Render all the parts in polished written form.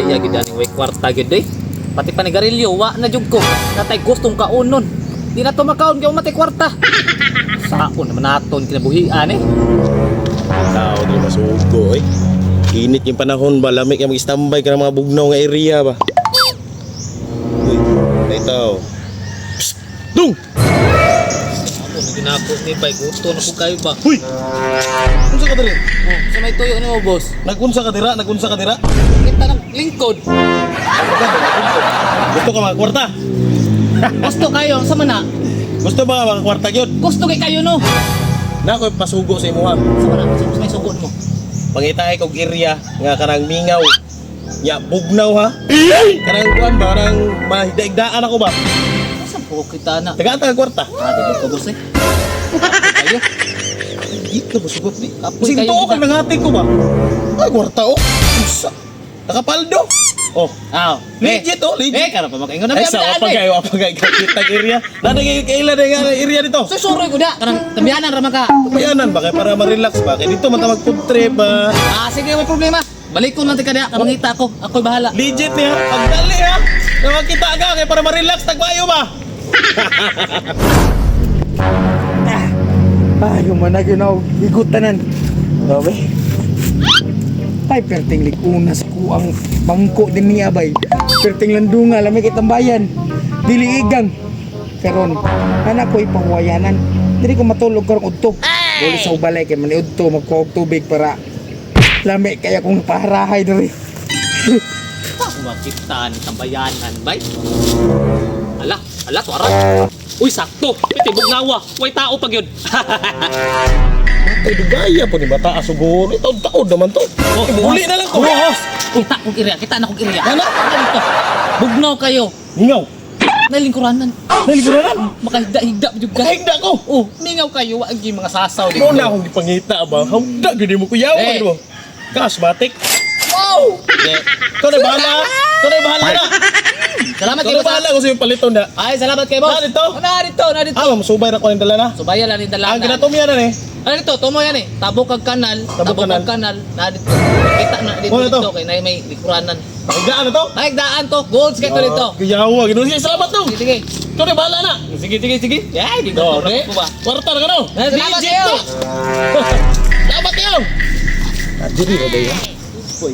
Dugaya gid ani way kwarta gid eh. Pati panigarilyo wa na jud ko. Natay gustong kaonon. Di na to makaon kay matay kwarta. Saon naman naton kinabuhian eh. Tao di masugo eh. Init yung panahon ba, lamig ka mag-standby ka ng mga bugnaw nga area ba. Uy, ay tao. Psst! Dung! Ako na ginako ni bay gusto na ko kayo ba. Uy! Unsa ka diri? Oh, sa may tuyo nimo, boss. Nagunsa ka dira? Nagunsa ka dira? Kita ng lingkod. Gusto ka mga kwarta? Gusto kayo sa mana. Gusto ba mga kwarta gyud? Gusto kay kayo no. Na ako'y pasugo sa imuha. Sa mana sa may sugod mo. Pangitae kog area nga kanang mingaw. Ya bugnaw ha. Kanang kuan ba kanang mahigda-higdaan ako ba? Asa po kita na? Tagaan ta kwarta. Ah, di ko boss eh. Kapoy kayo. Hindi ka masugot ni. Kapoy Kasi kayo, tuo ka di ba? nangati ko ba? Ay kwarta oh. Usa. Nakapaldo. Oh, Ah, legit oh, Eh, legit. karon pa makaingon na Ay sa apa kayo, apa kayo kita area. Nana kayo kaila na nga area dito. Susuroy ko da kanang tambianan ra man ka. Bayanan ba kay para ma-relax ba? Kay dito man ta mag food trip ba. Ah, sige, may problema. Balik ko lang tika diha, kamangita ko. Ako'y bahala. Legit niya. Pagdali ha. Na makita ka kay para ma-relax tagmayo ba? Ay, humanag yun ako. Higot tanan. Grabe. Ay, perting likuna sa kuang bangko din niya bay. Perting landunga, lamig kitang bayan. Dili igang. Karon, anak ko ipahuwayanan. Dili ko matulog karong udto. Dili sa ubalay kay man udto magkuha og tubig para lami kaya kong paharahay diri. Makita ni tambayanan, bay. Ala, ala, tuara. Uy, sakto. Tibog nawa. Way tao pag yun. Ay dugaya po ni bata asugor. Taod-taod naman to. Oh, Uli na lang ko. Oh, kita kong area, kita na kong area. Ano? Dito. Bugnaw kayo. Mingaw. Nalingkuranan. Naliguranan. Makahigda-higda jud ka. Kahigda ko. Oh, mingaw kayo, wa gyud mga sasaw dito. Mo na akong gipangita ba? Hawda gyud mo kuyaw Eh. mo. Kasmatik. Wow! Eh, Ikaw na bahala. Ikaw na bahala na. Salamat Ikaw kay na boss. bahala kung sa'yo paliton na. Ay, salamat kay boss. Na dito? Na dito, na dito. Ah, masubay na ko ng dala na. Subayan lang ni dala. Ang ginatumya na ni. Ano dito? Tumo yan eh. Tabok kag kanal. Tabok Tabok kanal. kag kanal. Na dito. Kita na dito Oh, dito. dito kay na may likuranan. Higaan na to. Ay, daan to. Goals kay to dito. Kuyawa, ginuo siya. Salamat to. Sige, sige. Ikaw na bahala na. Sige, sige, sige. Ay, di Do, ko re. ko ba? Kwarta na ka no. Eh, salamat Legit kayo. to. Salamat kayo. Diri ra day ha. Uy.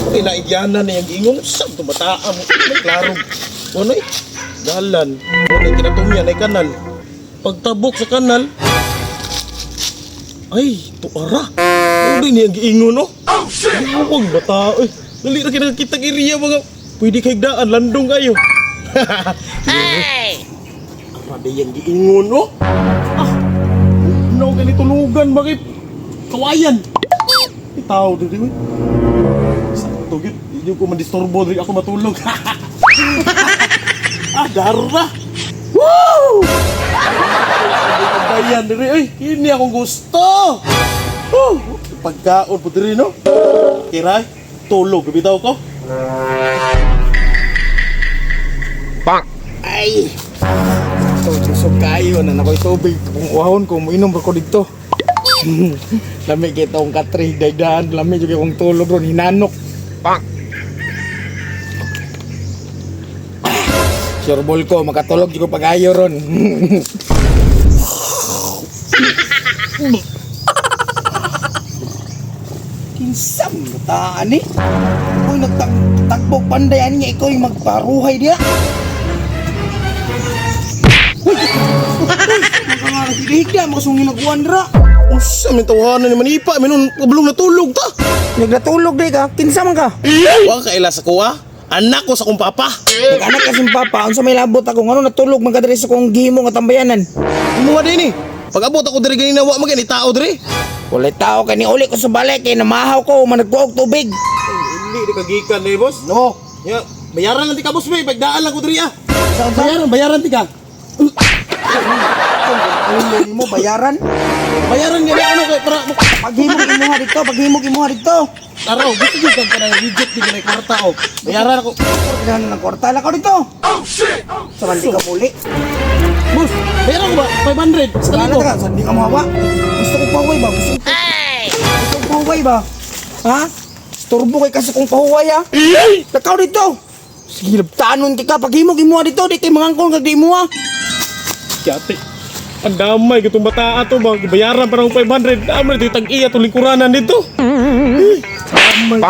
Okay na igyanan na yung ingon sa tumataa mo. May klaro. Ano eh? Dalan. Ano kinatumya na kanal. Pagtabok sa kanal. Ay, tuara. Ano niya ang giingon no? Oh shit! Huwag bata eh. Dali ra kinakita area mga pwede kay daan landong kayo. Hey! Ara yang giingon no? Ah. No kay tulugan bakit kawayan. Itaw diri uy. Sakto gyud, hindi ko mandisturbo diri ako matulog. Ah, dara. Woo! Bayan diri uy, kini akong gusto. Woo! Pagkaon po diri no. Kiray, tulog bitaw ko. Ay! Ito, busog kayo na nakoy tubig. Kung uhawon ko, muinom ra ko dito. Lami kay tong katri, daydan, lami jud kay kong tulog ron hinanok. Pak. Sure ball ko, makatulog jud ko pag-ayo ron. Kinsam bataan eh. Uy, nagtakbo panday ani nga ikaw yung magparuhay diya. Uy! Higda, makasungin nagkuhan ra. Unsa man tawanan ni manipa, minon kablong natulog ta. Naglatulog di ka, kinsa man ka? Wa ka ila sa kuha. Anak ko sa kong papa. Nag-anak ka sing papa, unsa may labot ako ngano natulog man ka diri sa kong gihimo nga tambayanan. Kumuha din eh. Pag abot ako diri ganina wa man gani tao diri. Walay tao kay ni uli ko sa balay kay namahaw ko man nagkuha og tubig. Hindi di ka gikan eh, boss. No. Ya, bayaran lang ti ka boss, may pagdaan lang ko diri ah. Sa Bayaran, bayaran ti ka. ulo nimo bayaran. Bayaran nga ano kay para Paghimog imuha dito, paghimog imuha dito. araw gusto gyud kag kanang legit di kanay kwarta oh. Bayaran ako. Kailangan ng kwarta lang ko dito. Oh shit. Sa man di ka muli. Boss, bayaran ko ba 500 sa Wala libo. ka, sa di ka mahawa. Gusto ko pahuway ba? Gusto ko. Gusto ko pahuway ba? Ha? Istorbo kay kasi kung pahuway ha. Lakaw dito. Sige, labtanon kay ka. Paghimog imo dito, di kay mangangkon kag di mo ha. Yate. Ang damay katong bataa to ba bayaran pa ng 500. Amo na tag-iya to lingkuranan dito. Damay.